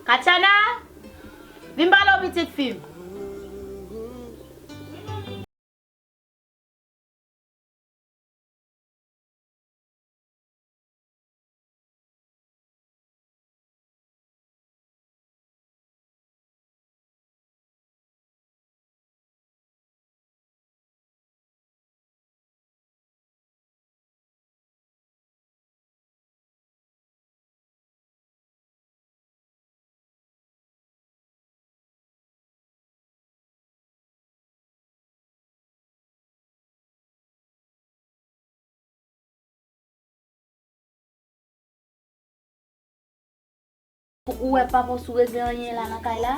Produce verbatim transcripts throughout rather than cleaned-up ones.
Katiana, vin pale w pitit fi m. Ou wè papa w sou regle anyen la nan kay la?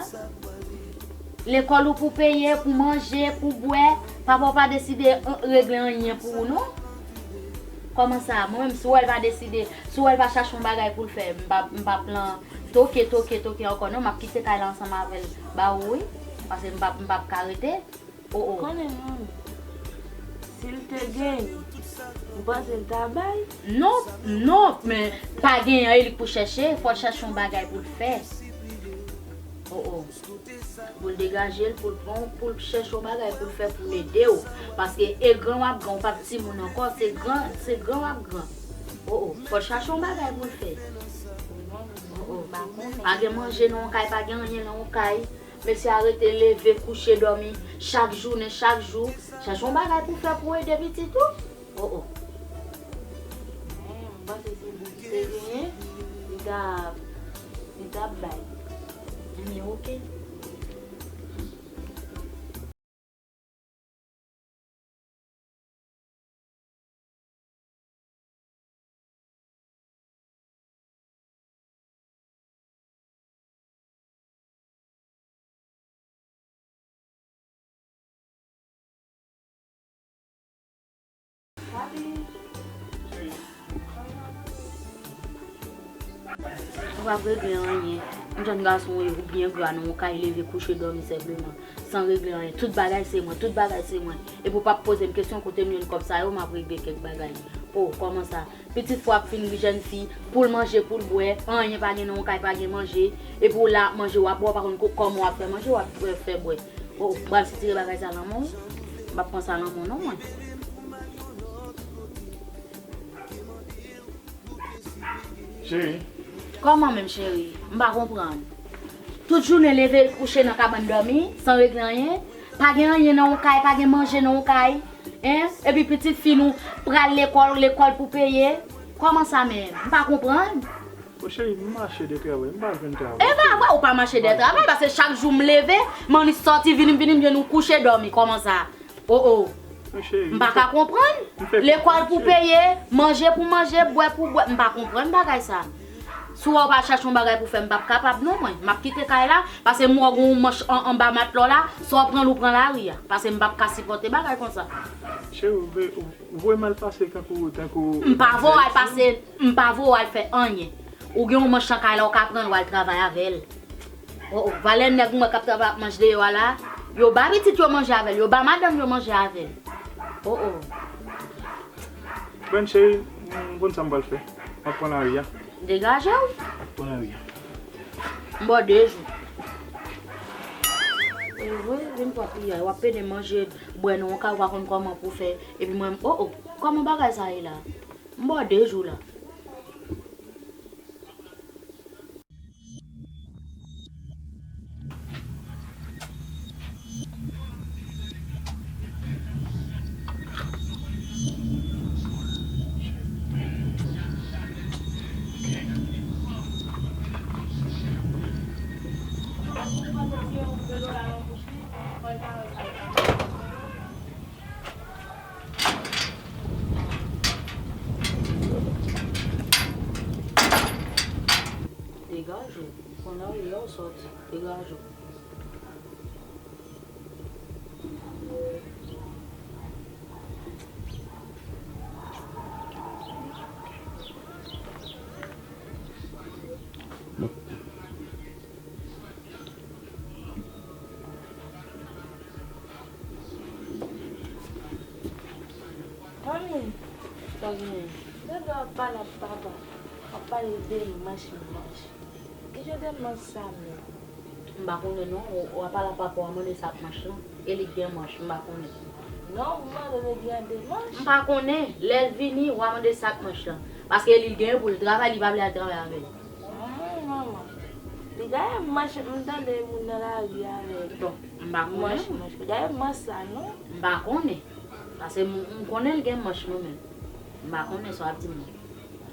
Lekòl ou pou peye, pou manje, pou bwè, papa w pa deside, euh, regle anyen pou ou non. Kòman sa? Mwen menm, si w wè l pa deside, si w wè l pa chache yon bagay pou l fè, m p ap, m p ap lan toke, toke, toke ankò non, m ap kite kay la ansanm avè l ba ou wi, paske m p ap, m p ap ka rete. O, o. Konnen non. Si l te genyen, ou panse l ta bay? Non, non, men pa genyen, e li k pou chèche, fò l chèche yon bagay pou l fè. O, o. Pou l degaje l, pou l pran, pou l chèche yon bagay pou l fè pou l ede w. Paske e gran w ap gran, ou p ap timoun ankò, se gran, se gran w ap gran. O, o. Fò l chache yon bagay pou l fè. O, o. Pa gen manje nan yon kay, pa gen anyen nan yon kay. Mesye a rete leve, kouche, dòmi, chak jounen, chak jou. Chache yon bagay pou fè pou ede pitit ou. O, o. Men, m panse se li ki te genyen, li ta, li t ap bay. Ebyen, oke. Ou p ap regle anyen. M jèn gason ou ye, ou byen gra nan yon kay, leve, kouche, dòmi senpleman. San regle anyen. Tout bagay se mwen, tout bagay se mwen. Epi w p ap poze m kesyon kote m jwenn kòb sa yo, m ap regle kèk bagay. O, kòman sa? Pitit fi w ap fin ri jèn fi, pou l manje, pou l bwè, anyen pa gen nan yon kay, pa gen manje. Epi w la ap manje, w ap bwè, w pa konn ko-, kòman w ap fè manje, w ap fè, fè bwè. O, m pral sitire bagay sa nan men w. M p ap pran sa nan men w non, mwen. Cheri. Kòman menm, cheri? M pa konprann. Tout jounen leve kouche nan kabann dòmi, san regle anyen. Pa gen anyen nan yon kay, pa gen manje nan yon kay. Hein? Epi pitit fi nou pral lekòl, lekòl pou peye. Kòman sa menm? M pa konprann. Bon, cheri, m mache de travay, m pa jwenn travay. E pa vre, ou pa mache de travay, paske chak jou m leve, m annik sòti, vini, m vini, m jwenn ou kouche dòmi, kòman sa? O, o. Men cheri, m pa ka konprann. Lekòl pou peye, manje pou manje, bwè pou bwè. M pa konprann bagay sa. Si w wè w pa chache yon bagay pou fè, m p ap kapab non, mwen. M ap kite kay la, paske m wè w gen yon manch an, anba matla w la, sa w pran l, ou pran lari a. Paske m p ap ka sipòte bagay konsa. Cheri, ou ve-, ou, ou voye m al pase tankou, tankou. M pa voye w al pase, m pa voye w al fè anyen. Ou gen yon manch nan kay la, ou ka pran l, w al travay avè l. O, o, valè nèg mwen k ap travay ap manje deyò a la, yo ba pitit yo manje avè l, yo ba madanm yo manje avè l. O, o. Bon, cheri, m konn sa m pral fè. M ap pran lari a. Degaje w. M ap pran lari a. M ba w de jou. E vre, vin pran kounya, w ap pede manje, bwè nan yon kay, w pa konn kòman pou fè. Epi mwen, o, o, kòman bagay sa ye la? M ba w de jou la. Degaje w. Pran lari a, w sòti. Degaje w. Manmi, Sa w genyen? Gade w ap pale ak papa. W ap pale de manch, manch. Ki jan de manch sa menm? M pa konnen non. W, w ap pale ak papa w, w a mande sa k manch lan. E li k gen manch, m pa konnen. Non, m mande w depi a de manch. M pa konnen. Lè l vini, w a mande sa k manch lan. Paske li l genyen pou l travay, li pa vle al travay avè l. Ay, manman. Li gaye manch, m tande moun nan lari avè l. Bon, m pa konnen. Manch, manch. Li gaye manch sa, non? M pa konnen. Paske m, m konnen l gen manch mwen menm. M pa konnen sa w ap di m nan.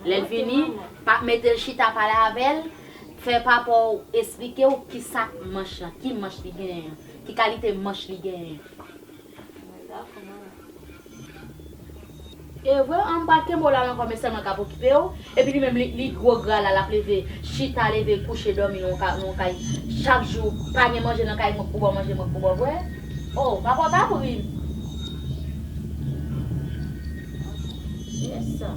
Lè l vini, pa mete l chita pale avè l, fè papa w esplike w ki sa k manch lan, ki manch li genyen an, ki kalite manch li genyen an. Mwen dakò, manman. E vre, an m pral kenbe w la ankò, men sèlman k ap okipe w. Epi li menm, li, li gwo gra la, l ap leve, chita, leve, kouche, dòmi nan yon ka-, nan yon kay. Chak jou, pa gen manje nan kay mwen pou ba w manje, mwen pou ba w bwè. Oh, papa w ta pri. Yes, sir.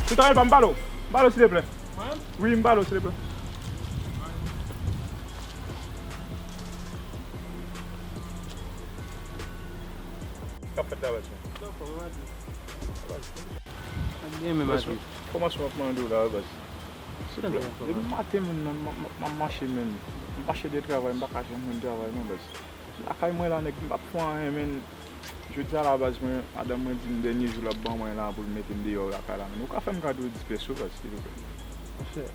Tout a pa m pale w. M pale w, silvouplè. Mwen? Wi, m pale w, silvouplè. K ap fèt la, baz? Dakò, mwen di. Byen, men baz, mwen, kòman w ap mande w la, baz? Silvouplè, depi maten, menn, m, m, m, m ap mache, menn. M mache de travay, m pa ka jwenn moun travay, non, baz. Lakay mwen la, nèg, m p ap fè anyen, menn. Jodi a la, baz, mwen, madanm mwen di m dènye jou l ap ban mwen la pou l mete m deyò lakay la, menn. Ou ka fè m kado dis peso, baz, silvouplè? Monchè,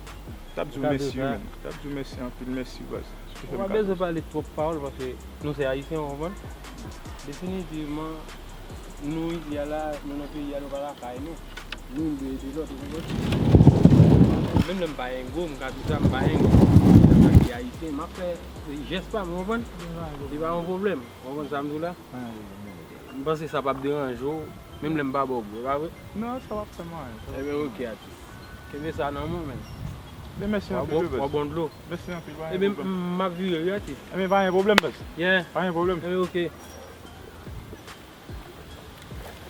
t ap di w mèsi, wi, menn. T ap di w mèsi anpil, mèsi, baz. Ou pa bezwen pale twòp pawòl, paske nou se Ayisyen, ou konprann? Definitivman, nou isi a la, nou nan peyi a, nou pa lakay nou. Nou, nou dwe ede lòt, ou konprann? Menm lè m pa engo, m ka di sa, m pa engo. Antanke Ayisyen, m ap fè jès pa m, ou konprann? Li pa yon pwoblèm. Ou konprann sa m di w la? M panse sa p ap deranje w, menm lè m pa ba w bwè, pa vre? Non, sa p ap fè m anyen. Ebyen, oke, atis. Kenbe sa nan men w, menn. Men mèsi anpil wi, baz. W ap bon dlo. Mèsi anpil, pa gen pwoblèm. Ebyen, m ap vire wi, atis. Ebyen, pa gen pwoblèm, baz. Yeah. Pa gen pwoblèm. Ebyen, oke.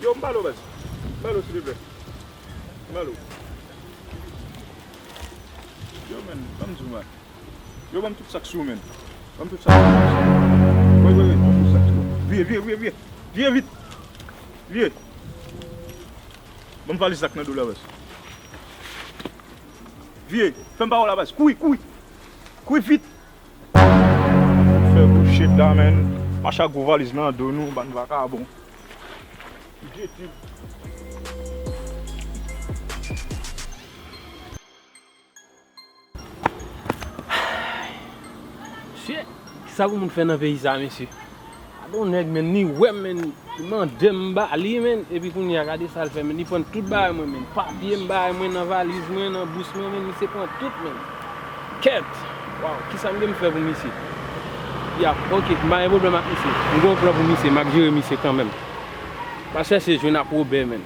Yo, m ba l ou, baz. M ba l ou, silvouplè. M ba l ou. Yo, man, ban m di w, man. Yo, ban m tout sa k sou ou, man. Ban m tout sa k sou ou. Wi, wi, wi, ban m tout sa k sou ou. Vire, vire, vire, vire. Vire vit. Vire. Ban m valiz la k nan do w la, baz. Vire. Fè m pa wè w la, baz. Kouri, kouri. Kouri vit. Fè bullshit la, man. Mache ak gwo valiz nan do nou, bann vakabon. Idiot. Shit! Kisa pou moun fè nan peyi sa, mesye? Gade yon nèg, man, li wè m, man, li mande m ba li, man, epi kounye a, gade sa l fè, man, li pran tout bagay mwen, man, papye m, bagay mwen nan valiz mwen, nan bous mwen, man, misye pran tout, man. Kèt! Waw, kisa m gen m fè pou misye? Ya, oke, m pa gen pwoblèm ak misye. M gen yon plan pou misye, m ap jere misye kanmenm. Pa chèche jwenn ak Wobè, man.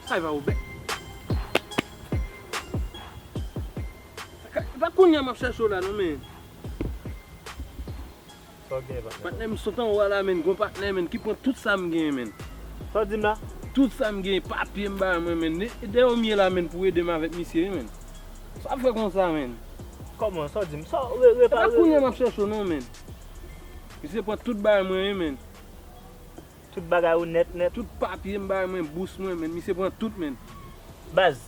Sa e pa Wobè. Sa ka, e pa kounye a m ap chèche w la non, men. Sa w genyen, patnè? Patnè m sot anwo a la, men, gon patnè, men, ki pran tout sa m genyen, men. Sa w di m la? Tout sa m genyen, papye m, bagay mwen, men. E dèyè w m ye la, men, pou ede m avèk misye, wi, men. Sa w ap fè konsa, men? Kòman? Sa w di m? Sa w re-, repare? E pa kounye a m ap chèche w non, men. Misye pran tout bagay mwen, wi, men. Tout bagay ou nèt, nèt. Tout papye m, bagay mwen, bous mwen, men. Misye pran tout, men. Baz,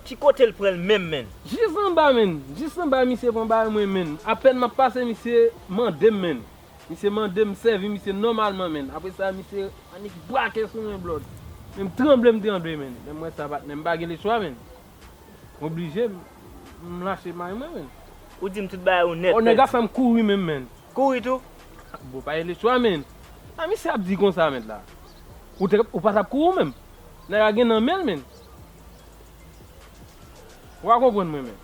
ki kote l pran l menm, men? Jis anba, men. Jis anba, misye pran bagay mwen, men. Apèn m ap pase, misye mande m, men. Misye mande m sèvi misye nòmalman, men. Apre sa, misye annik brake sou mwen, blòd. Men m tranble, m tranble, men. Lè m wè sa, patnè, m pa gen lechwa, men. M oblije, m, m lache may mwen, men. Ou di m tout bagay ou nèt, nèg la fè m kouri menm, men. Kouri tou? Bon, pa gen lechwa, men. Sa misye ap di konsa, men, la? Ou te, ou pa t ap kouri, menm? Nèg la gen nan men l, men. Ou pa konprann mwen, men.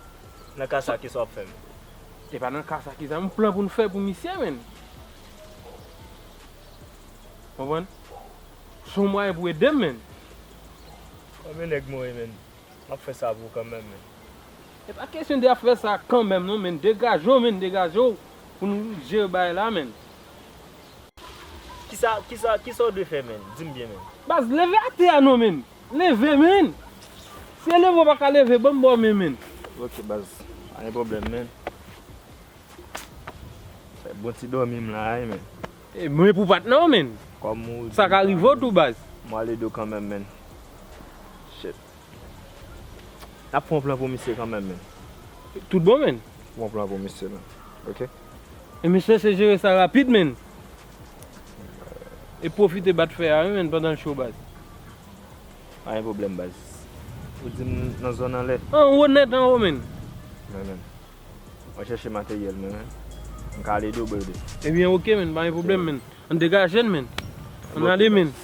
Nan ka sa, kisa w ap fè, men? E pa nan ka sa, kisa? Yon plan pou n fè pou misye, men. Konprann? Se yon mwayen pou ede m, men. Konbyen nèg mwen ye, men? M ap fè sa pou ou kanmenm, men. E pa kesyon de ap fè sa kanmenm, non, men. Degaje w, men, degaje w pou n jere bagay la, men. Kisa, kisa, kisa w dwe fè, men? Di m byen, men. Baz, leve atè a non, men. Leve, men. Si e leve w pa ka leve, ban m ba w men, men. Ok, baz. Pa gen pwoblèm, men. Fè bon ti dòmi m la, wi, men. E mwen pou patnè w, men. Kòm ou di sa ka rive w tou, baz. M ale do kanmenm, men. Shit. N ap fè yon plan pou misye kanmenm, men. Tout bon, men. Fè yon plan pou misye, men. Ok? E misye se jere sa rapid, men. E pwofite bat fè a, wi, men, pandan l cho, baz. Pa gen pwoblèm, baz. Ou di m nan zòn anlè? Anwo nèt, anwo, men. Men, men. Mwen chèche materyèl mwen, men. M ka ale do, brother. Ebyen, ok, men. Pa gen pwoblèm, men. Ann degaje n, men. Ann ale, men.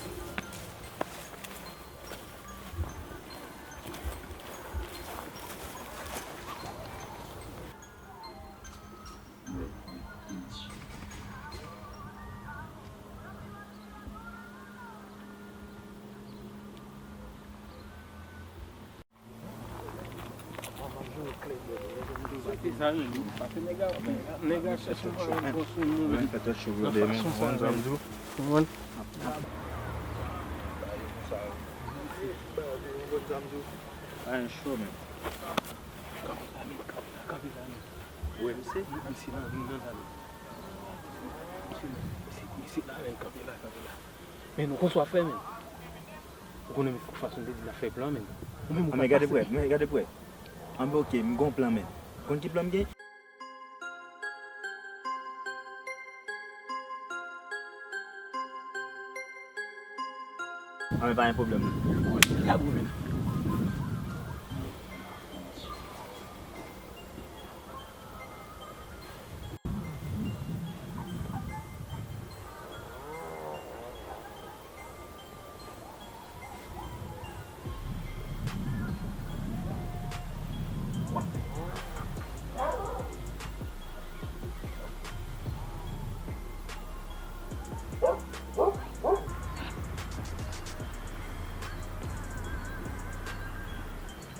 Sa ki sa, men? Paske nèg a, nèg a chèche fè yon bon sou nou, men. Nan fason sa, men. Konprann? Ay, cho, men. Kanpe la, men, kanpe la, kanpe la, men. Ou wè misye? Misye nan ri nan la, men. Misye, misye, misye la, men, kanpe la, kanpe la. Men nou konn sa w ap fè, men. Ou konnen, men, fòk fason te di n ap fè plan, men. Ou menm ou pa pase. Anben gade pou wè, men gade pou wè. Anben oke, m gon plan, men. Konn ki plan m gen? Anben pa gen pwoblèm, non. Labou, men.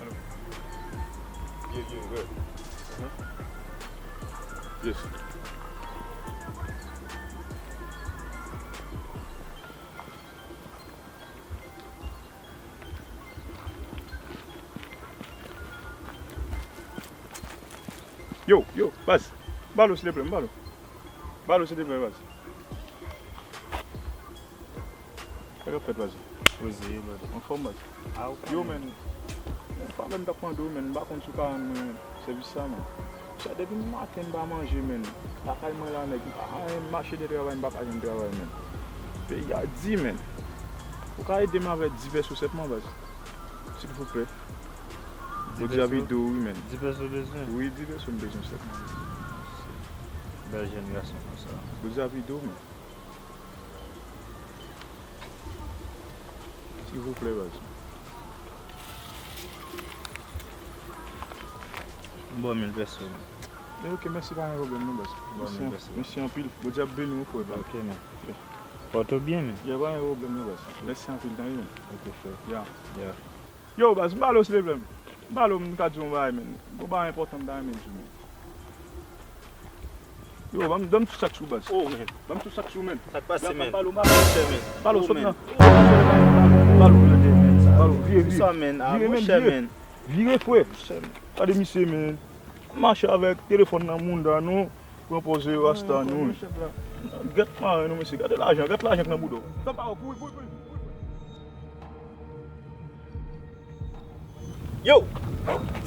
Alo. Yeah, yeah, good. Uh-huh. Yes. Yo, yo, baz. Balo, silvouplè, balo. Balo, silvouplè, baz. Sa k ap fèt, baz? Poze, baz. Anfòm, baz. Ah, ok. Yo, men. Mwen pa menm t ap mande w, men. M pa konn si w ka rann mwen sèvis sa, men. Sa depi maten m pa manje, men. Lakay mwen la, nèg, m pa, m mache de travay, m pa ka jwenn travay, men. Peyi a di, men. Ou ka ede m avèk divès resèt mwen, baz? Silvouplè. Bondye ap ede w, wi, men. Divès ou bezwen? Wi, divès ou m bezwen sèlman. Bèl jèn gason konsa. Bondye ap ede w, men. Silvouplè, baz. M ba w mil pèso. Ok, mèsi, pa gen pwoblèm, non, baz. Mèsi, mèsi anpil. Bondye ap beni w, frè, baz. Ok, men. Pòte w byen, men. Ya, pa gen pwoblèm, non, baz. Mèsi anpil, tande, men. Ok, frè. Ya. Ya. Yo, baz, m ba w, silvouplè. M ba w, m ka di w yon bagay, men. Yon bagay enpòtan m ta renmen di w, men. Yo, ban m, ban m tou sa k sou, baz. Oh, men. Ban m tou sa k sou, men. Sa k pase, men? Ba w, ba w. Monchè, men. Ba w, sot la. Ba w, vire, vire. Sa, men. Ah, vire, men, monchè, vire. Men. Vire, frè. Monchè, men. Gade misye, men. Mache avèk telefòn nan mounda nou, pran pòz rasta nou. Gèt mare nou, mesye, gade lajan, gèt lajan k nan bouda w. Tann pa w, kouri, kouri, kouri, kouri. Yo!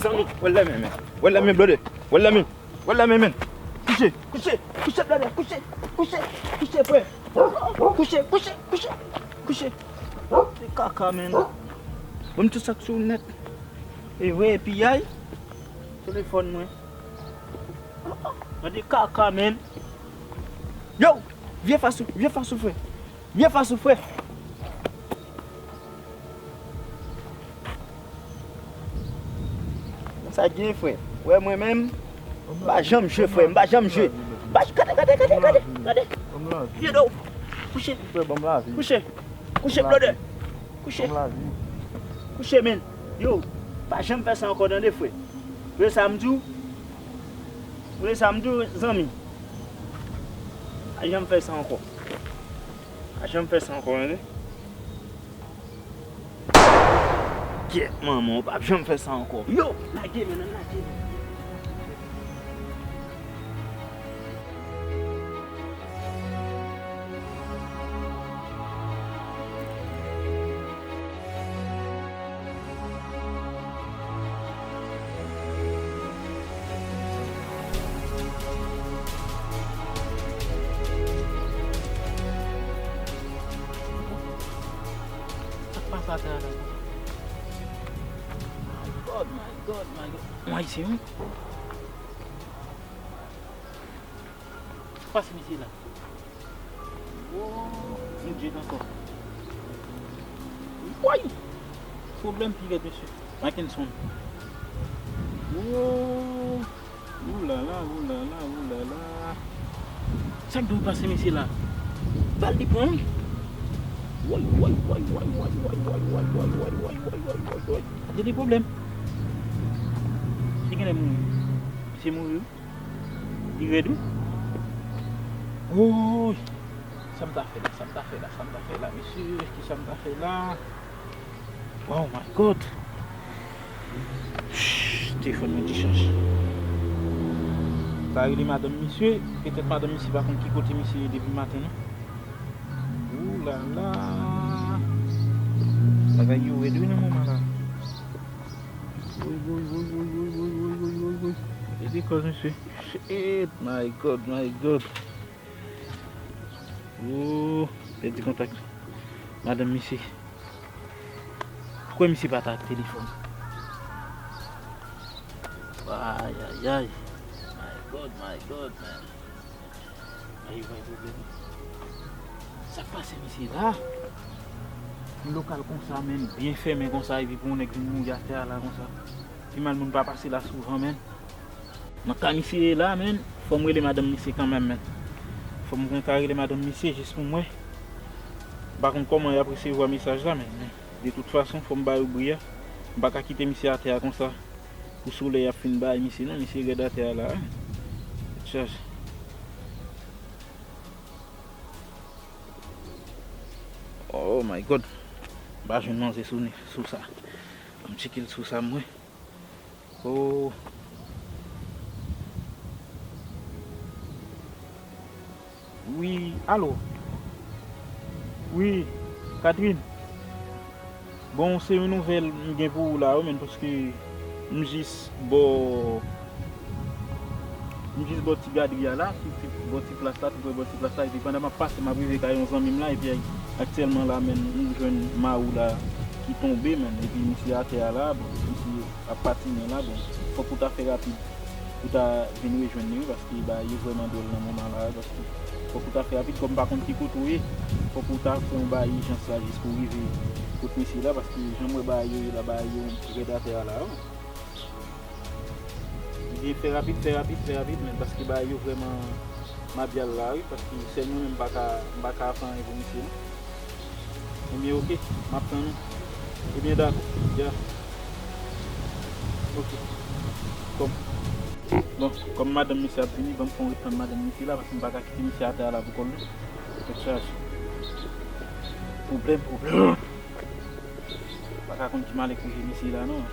Zanmi, wè l lèmen, men. Wè l lèmen, blòdè. Wè l lèmen. Wè l lèmen, men. Kouche, kouche, kouche, blòdè, kouche, kouche, kouche, frè. Kouche, kouche, kouche, kouche. Se kaka, men. Ban m tou sa k sou nèt. E vre, piyay. Telefòn mwen. Gade kaka, men. Yo! Vye fas ou, vye fas ou, frè. Vye fas ou, frè. Sa gen, frè. Wè mwen menm, m pa janm jwe, frè. M pa janm jwe. M pa, gade, gade, gade, gade, gade. Vye do. Kouche. Kouche. Kouche, blòdè. Kouche. Kouche, men. Yo, pa janm fè sa ankò, tande, frè. Ou tande sa m di w? Ou tande sa m di w, zanmi? Pa janm fè sa ankò. Pa janm fè sa ankò, tande. Kyèt, manman, ou p ap janm fè sa ankò. Yo, lage, men, lage. Sa k pase atè a la? My God, my God, my God. Yon ayisyen, wi. Pase misye la. Woy, yon djèt ankò. Woy! Pwoblèm pi rèd, mesye. Mackenson. Woy! Oulala, oulala, oulala. Sa k dwe pase mesye la? Bal li pran, wi. Woy, woy, woy. Gade pwoblèm. Li genlè mouri. Misye mouri, wi. Li rèd, wi. Woy! Sa m ta fè la, sa m ta fè la, sa m ta fè la, mesye, kisa m ta fè la? Oh my God! Shh, telefòn mwen te chanje. M ta rele madanm misye, petèt madanm misye pa konn ki kote misye ye depi maten, non. Ou la la! Bagay yo rèd wi nan moman la. Woy, woy, woy. Gade kòz misye. Shit, my God, my God. Ooh, pèdi kontak madanm misye. Poukwa misye pa ta ak telefòn? Ay, ay, ay. My God, my God, man. Ay, bay pwoblèm. Sa k pase misye la? Yon lokal konsa, menm byen fèmen konsa, epi pou yon nèg vin mouri atè a la konsa. Pi mal moun pa pase la souvan, menm. Nan ka misye ye la, menm, fò m rele madanm misye kanmenm, menm. Fò m konn ka rele madanm misye jis pou m wè. M pa konn kòman y ap resevwa mesaj la, menm. Men, de tout fason, fò m ba yo bri a. M pa ka kite misye atè a konsa. Pou solèy ap fin bay misye, non, misye rèd atè a la. Tèt chaje. Oh my God. M pa jwenn manzè sou, sou sa. M tcheke l sou sa, m wè. Oh. Wi, alo. Wi, Catherine. Bon, se yon nouvèl m gen pou ou la, wi, menn, paske m jis bò, m jis bò ti gadri a la, sou ti, bò ti plas la, tou prè bò ti plas la, epi pandan m ap pase, m ap rive kay yon zanmi m la, epi aktyèlman la, menn, m jwenn mari w la ki tonbe, menn, epi misye atè a la, bon, misye ap patinen la, bon, fòk ou ta fè rapid pou ta vin rejwenn li, wi, paske bagay yo vrèman dwòl nan moman la, wi, paske fòk ou ta fè rapid, kòm m pa konn ki kote w ye, fòk ou ta fè yon bagay ijans la jis pou w rive kot mesye la, paske jan m wè bagay yo ye la, bagay yo rèd atè a la, wi. Ebyen, fè rapid, fè rapid, fè rapid, men, paske bagay yo vrèman mabyal la, wi, paske sèl mwen menm m pa ka, m pa ka fè anyen pou misye, non. Ebyen, oke, m ap tann ou. Ebyen, dakò, ya. Oke. Kòm, bon, kòm madanm misye ap vini, ban m fè yon ret tann madanm misye la, paske m pa ka kite misye atè a la pou kò l, non. Tèt chaje. Pwoblèm, pwoblèm. Pa ka konn ki malè k rive mesye la, non.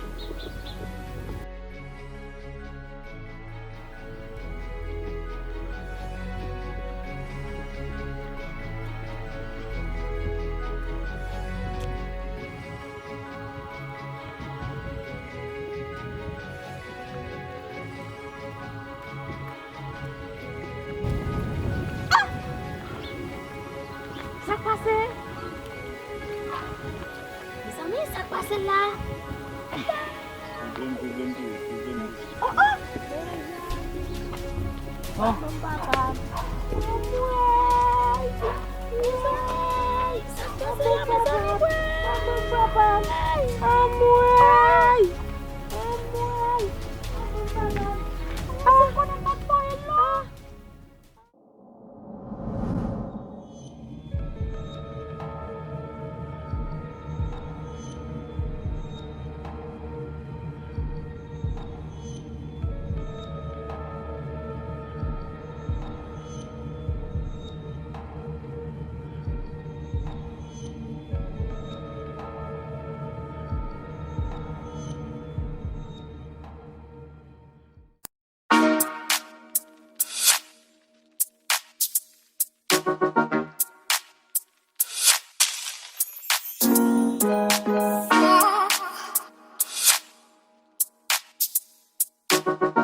Sa k pase? Mezanmi, sa k pase la? Pwoblèm, pwoblèm tou, pwoblèm. Oh, oh! Oh. Anmwey! Anmwey! Sa k pase la, mezanmi, kwè? Anmwey! Anmwey! Anmwey! Ah!